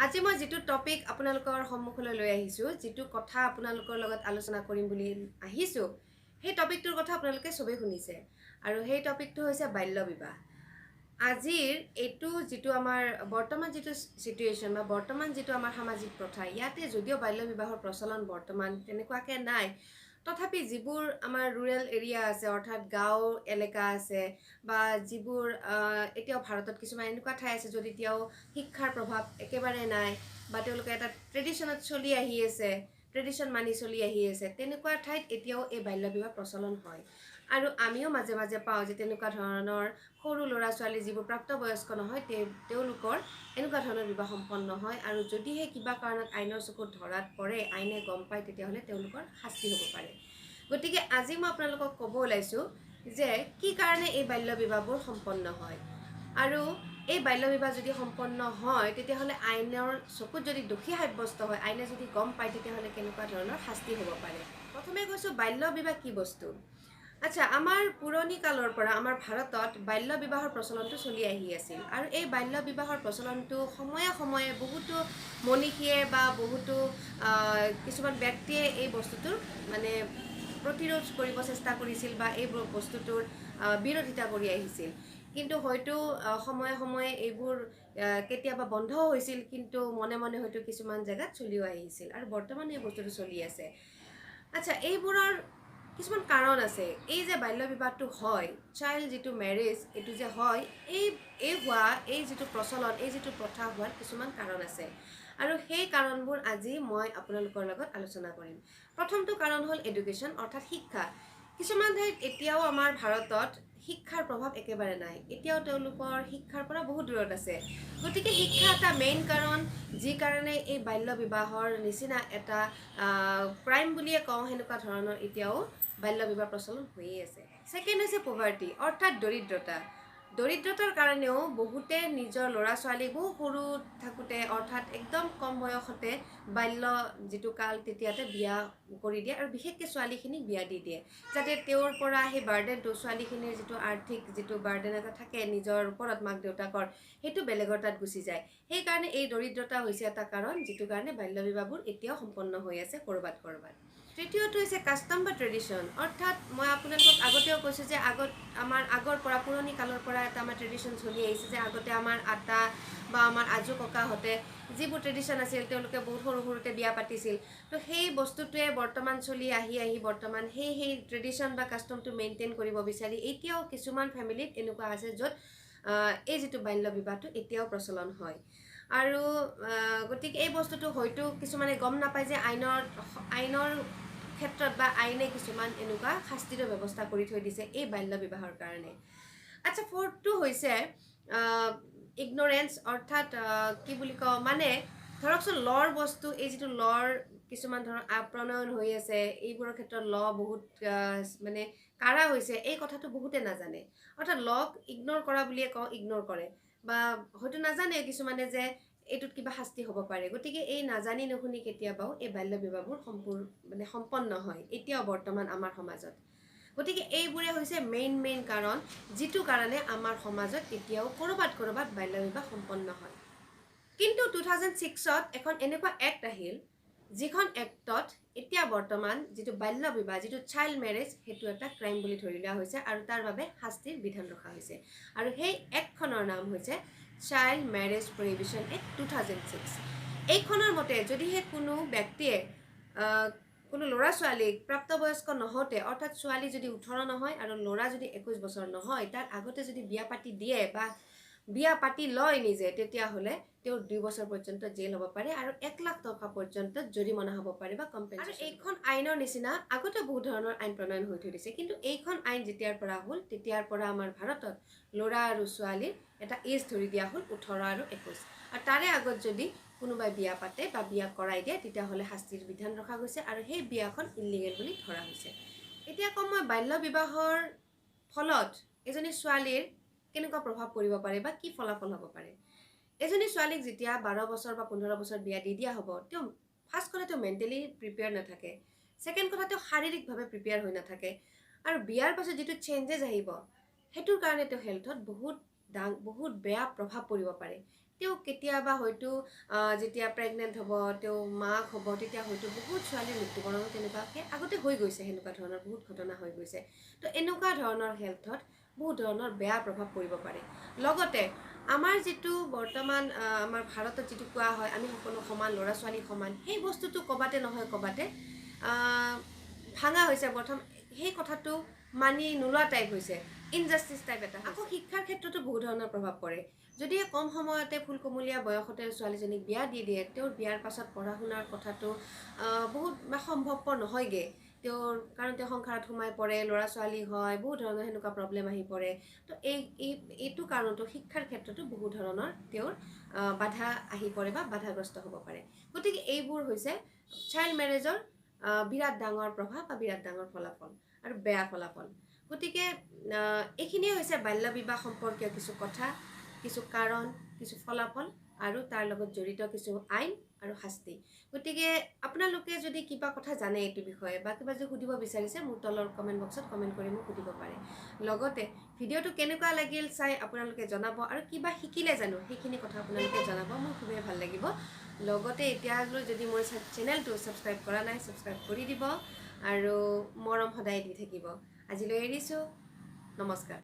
আজি মই যিটো টপিক আপোনালোকৰ সন্মুখলৈ লৈ আহিছোঁ, যিটো কথা আপোনালোকৰ লগত আলোচনা কৰিম বুলি আহিছোঁ, সেই টপিকটোৰ কথা আপোনালোকে চবেই শুনিছে আৰু সেই টপিকটো হৈছে বাল্য বিবাহ। আজিৰ এইটো যিটো আমাৰ বৰ্তমান যিটো চিটুৱেশ্যন বা বৰ্তমান যিটো আমাৰ সামাজিক প্ৰথা, ইয়াতে যদিও বাল্য বিবাহৰ প্ৰচলন বৰ্তমান তেনেকুৱাকৈ নাই, তথাপি যিবোৰ আমাৰ ৰুৰেল এৰিয়া আছে, অৰ্থাৎ গাঁও এলেকা আছে, বা যিবোৰ এতিয়াও ভাৰতত কিছুমান এনেকুৱা ঠাই আছে য'ত এতিয়াও শিক্ষাৰ প্ৰভাৱ একেবাৰে নাই বা তেওঁলোকে এটা ট্ৰেডিশ্যনত চলি আহি আছে, ট্ৰেডিশ্যন মানি চলি আহি আছে, তেনেকুৱা ঠাইত এতিয়াও এই বাল্য বিবাহ প্ৰচলন হয়। আৰু আমিও মাজে মাজে পাওঁ যে তেনেকুৱা ধৰণৰ সৰু ল'ৰা ছোৱালী যিবোৰ প্ৰাপ্তবয়স্ক নহয়, তেওঁলোকৰ এনেকুৱা ধৰণৰ বিবাহ সম্পন্ন হয়। আৰু যদিহে কিবা কাৰণত আইনৰ চকুত ধৰাত পৰে, আইনে গম পায়, তেতিয়াহ'লে তেওঁলোকৰ শাস্তি হ'ব পাৰে। গতিকে আজি মই আপোনালোকক ক'ব ওলাইছোঁ যে কি কাৰণে এই বাল্য বিবাহবোৰ সম্পন্ন হয়, আৰু এই বাল্য বিবাহ যদি সম্পন্ন হয় তেতিয়াহ'লে আইনৰ চকুত যদি দোষী সাব্যস্ত হয়, আইনে যদি গম পায়, তেতিয়াহ'লে কেনেকুৱা ধৰণৰ শাস্তি হ'ব পাৰে। প্ৰথমে কৈছোঁ বাল্য বিবাহ কি বস্তু। আচ্ছা, আমাৰ পুৰণি কালৰ পৰা আমাৰ ভাৰতত বাল্য বিবাহৰ প্ৰচলনটো চলি আহি আছিল আৰু এই বাল্য বিবাহৰ প্ৰচলনটো সময়ে সময়ে বহুতো মনীষীয়ে বা বহুতো কিছুমান ব্যক্তিয়ে এই বস্তুটোৰ মানে প্ৰতিৰোধ কৰিব চেষ্টা কৰিছিল বা এই বস্তুটোৰ বিৰোধিতা কৰি আহিছিল। কিন্তু হয়তো সময়ে সময়ে এইবোৰ কেতিয়াবা বন্ধ হৈছিল, কিন্তু মনে মনে হয়তো কিছুমান জেগাত চলিও আহিছিল আৰু বৰ্তমান এই বস্তুটো চলি আছে। আচ্ছা, এইবোৰৰ কিছুমান কাৰণ আছে। এই যে বাল্য বিবাহটো হয়, চাইল্ড যিটো মেৰেজ, এইটো যে হয়, এই এই হোৱা এই যিটো প্ৰচলন, এই যিটো প্ৰথা হোৱাৰ কিছুমান কাৰণ আছে আৰু সেই কাৰণবোৰ আজি মই আপোনালোকৰ লগত আলোচনা কৰিম। প্ৰথমটো কাৰণ হ'ল এডুকেশ্যন, অৰ্থাৎ শিক্ষা। কিছুমান ঠাইত এতিয়াও আমাৰ ভাৰতত শিক্ষাৰ প্ৰভাৱ একেবাৰে নাই, এতিয়াও তেওঁলোকৰ শিক্ষাৰ পৰা বহুত দূৰত আছে। গতিকে শিক্ষা এটা মেইন কাৰণ, যি কাৰণে এই বাল্য বিবাহৰ নিচিনা এটা ক্ৰাইম বুলিয়ে কওঁ, সেনেকুৱা ধৰণৰ এতিয়াও বাল্য বিবাহ প্ৰচলন হৈয়ে আছে। ছেকেণ্ড হৈছে পভাৰ্টি, অৰ্থাৎ দৰিদ্ৰতা। দৰিদ্ৰতাৰ কাৰণেও বহুতে নিজৰ ল'ৰা ছোৱালীক বহু সৰু থাকোঁতে, অৰ্থাৎ একদম কম বয়সতে বাল্য যিটো কাল তেতিয়াতে বিয়া কৰি দিয়ে আৰু বিশেষকৈ ছোৱালীখিনিক বিয়া দি দিয়ে, যাতে তেওঁৰ পৰা সেই বাৰ্ডেনটো, ছোৱালীখিনিৰ যিটো আৰ্থিক যিটো বাৰ্ডেন এটা থাকে নিজৰ ওপৰত মাক দেউতাকৰ, সেইটো বেলেগৰ তাত গুচি যায়। সেইকাৰণে এই দৰিদ্ৰতা হৈছে এটা কাৰণ, যিটো কাৰণে বাল্য বিবাহবোৰ এতিয়াও সম্পন্ন হৈ আছে ক'ৰবাত ক'ৰবাত। তৃতীয়টো হৈছে কাষ্টম বা ট্ৰেডিশ্যন, অৰ্থাৎ মই আপোনালোকক আগতেও কৈছোঁ যে আগত আমাৰ আগৰ পৰা পুৰণি কালৰ পৰা এটা আমাৰ ট্ৰেডিশ্যন চলি আহিছে যে আগতে আমাৰ আতা বা আমাৰ আজো ককাহঁতে যিবোৰ ট্ৰেডিশ্যন আছিল, তেওঁলোকে বহুত সৰু সৰুতে বিয়া পাতিছিল। তো সেই বস্তুটোৱে বৰ্তমান চলি আহি আহি বৰ্তমান সেই সেই ট্ৰেডিশ্যন বা কাষ্টমটো মেইনটেইন কৰিব বিচাৰি এতিয়াও কিছুমান ফেমিলিত এনেকুৱা আছে য'ত এই যিটো বাল্য বিবাহটো এতিয়াও প্ৰচলন হয়। আৰু গতিকে এই বস্তুটো হয়তো কিছুমানে গম নাপায় যে আইনৰ আইনৰ ক্ষেত্ৰত বা আইনে কিছুমান এনেকুৱা শাস্তিৰ ব্যৱস্থা কৰি থৈ দিছে এই বাল্য বিবাহৰ কাৰণে। আচ্ছা, ফ'ৰ্থটো হৈছে ইগনৰেঞ্চ, অৰ্থাৎ কি বুলি কওঁ, মানে ধৰকচোন লৰ বস্তু, এই যিটো লৰ কিছুমান ধৰক প্ৰণয়ন হৈ আছে, এইবোৰৰ ক্ষেত্ৰত ল বহুত মানে কাৰা হৈছে, এই কথাটো বহুতে নাজানে। অৰ্থাৎ লক ইগন'ৰ কৰা বুলিয়ে কওঁ, ইগন'ৰ কৰে বা হয়তো নাজানে কিছুমানে যে এইটোত কিবা শাস্তি হ'ব পাৰে। গতিকে এই নাজানি নুশুনি কেতিয়াবাও এই বাল্য বিবাহবোৰ মানে সম্পন্ন হয় এতিয়াও বৰ্তমান আমাৰ সমাজত। গতিকে এইবোৰে হৈছে মেইন মেইন কাৰণ, যিটো কাৰণে আমাৰ সমাজত এতিয়াও ক'ৰবাত ক'ৰবাত বাল্য বিবাহ সম্পন্ন হয়। কিন্তু 2006ত এখন এনেকুৱা এক্ট আহিল, যিখন এক্টত এতিয়া বৰ্তমান যিটো বাল্য বিবাহ, যিটো চাইল্ড মেৰেজ, সেইটো এটা ক্ৰাইম বুলি ধৰি লোৱা হৈছে আৰু তাৰ বাবে শাস্তিৰ বিধান ৰখা হৈছে। আৰু সেই এক্টখনৰ নাম হৈছে চাইল্ড মেৰেজ প্ৰহিবিশ্যন এক্ট 2006। এইখনৰ মতে যদিহে কোনো ব্যক্তিয়ে কোনো ল'ৰা ছোৱালীক প্ৰাপ্তবয়স্ক নহওঁতে, অৰ্থাৎ ছোৱালী যদি 18 নহয় আৰু ল'ৰা যদি 21 বছৰ নহয়, তাৰ আগতে যদি বিয়া পাতি দিয়ে বা বিয়া পাতি লয় নিজে, তেতিয়াহ'লে তেওঁৰ 2 বছৰ পৰ্যন্ত জেল হ'ব পাৰে আৰু 1 লাখ টকা পৰ্যন্ত জৰিমনা হ'ব পাৰে বা কম্পেনচেশ্যন। আৰু এইখন আইনৰ নিচিনা আগতে বহুত ধৰণৰ আইন প্ৰণয়ন হৈ থৈ দিছে, কিন্তু এইখন আইন যেতিয়াৰ পৰা হ'ল তেতিয়াৰ পৰা আমাৰ ভাৰতত ল'ৰা আৰু ছোৱালীৰ এটা এজ ধৰি দিয়া হ'ল 18 আৰু 21, আৰু তাৰে আগত যদি কোনোবাই বিয়া পাতে বা বিয়া কৰাই দিয়ে তেতিয়াহ'লে শাস্তিৰ বিধান ৰখা গৈছে আৰু সেই বিয়াখন ইলিগেল বুলি ধৰা হৈছে। এতিয়া ক'ম মই বাল্য বিবাহৰ ফলত এজনী ছোৱালীৰ কেনেকুৱা প্ৰভাৱ পৰিব পাৰে বা কি ফলাফল হ'ব পাৰে। এজনী ছোৱালীক যেতিয়া 12 বছৰ বা 15 বছৰ বিয়া দি দিয়া হ'ব, তেওঁ ফাৰ্ষ্ট কথা তেওঁ মেণ্টেলি প্ৰিপেয়াৰ নাথাকে, ছেকেণ্ড কথা তেওঁ শাৰীৰিকভাৱে প্ৰিপেয়াৰ হৈ নাথাকে, আৰু বিয়াৰ পাছত যিটো চেঞ্জেছ আহিব সেইটোৰ কাৰণে তেওঁ হেল্থত বহুত বহুত বেয়া প্ৰভাৱ পৰিব পাৰে। তেওঁ কেতিয়াবা হয়তো যেতিয়া প্ৰেগনেণ্ট হ'ব, তেওঁ মাক হ'ব, তেতিয়া হয়তো বহুত ছোৱালীৰ মৃত্যুবৰণ তেনেকুৱাকৈ আগতে হৈ গৈছে, সেনেকুৱা ধৰণৰ বহুত ঘটনা হৈ গৈছে। তো এনেকুৱা ধৰণৰ হেল্থত বহুত ধৰণৰ বেয়া প্ৰভাৱ পৰিব পাৰে। লগতে আমাৰ যিটো বৰ্তমান আমাৰ ভাৰতত যিটো কোৱা হয় আমি সকলো সমান, ল'ৰা ছোৱালী সমান, সেই বস্তুটো ক'বাতে নহয় ক'বাতে ভাঙা হৈছে। প্ৰথম সেই কথাটো মানি নোলোৱা টাইপ হৈছে, ইনজাষ্টিছ টাইপ এটা। আকৌ শিক্ষাৰ ক্ষেত্ৰতো বহুত ধৰণৰ প্ৰভাৱ পৰে। যদি কম সময়তে ফুলকুমলীয়া বয়সতে ছোৱালীজনীক বিয়া দি দিয়ে, তেওঁৰ বিয়াৰ পাছত পঢ়া শুনাৰ কথাটো বহুত সম্ভৱপৰ নহয়গৈ তেওঁৰ, কাৰণ তেওঁ সংসাৰত সোমাই পৰে, ল'ৰা ছোৱালী হয়, বহুত ধৰণৰ সেনেকুৱা প্ৰব্লেম আহি পৰে। তো এই এইটো কাৰণতো শিক্ষাৰ ক্ষেত্ৰতো বহুত ধৰণৰ তেওঁৰ বাধা আহি পৰে বা বাধাগ্ৰস্ত হ'ব পাৰে। গতিকে এইবোৰ হৈছে চাইল্ড মেৰেজৰ বিৰাট ডাঙৰ প্ৰভাৱ বা বিৰাট ডাঙৰ ফলাফল আৰু বেয়া ফলাফল। গতিকে এইখিনিয়ে হৈছে বাল্য বিবাহ সম্পৰ্কীয় কিছু কথা, কিছু কাৰণ, কিছু ফলাফল আৰু তাৰ লগত জড়িত কিছু আইন আৰু শাস্তি। গতিকে আপোনালোকে যদি কিবা কথা জানে এইটো বিষয়ে বা কিবা যদি সুধিব বিচাৰিছে, মোৰ তলৰ কমেণ্ট বক্সত কমেণ্ট কৰি মোক সুধিব পাৰে। লগতে ভিডিঅ'টো কেনেকুৱা লাগিল চাই আপোনালোকে জনাব আৰু কিবা শিকিলে জানো সেইখিনি কথা আপোনালোকে জনাব, মোৰ খুবেই ভাল লাগিব। লগতে এতিয়ালৈ যদি মোৰ চেনেলটো ছাবস্ক্ৰাইব কৰা নাই, ছাবস্ক্ৰাইব কৰি দিব আৰু মৰম সদায় দি থাকিব। আজিলৈ এৰিছোঁ, নমস্কাৰ।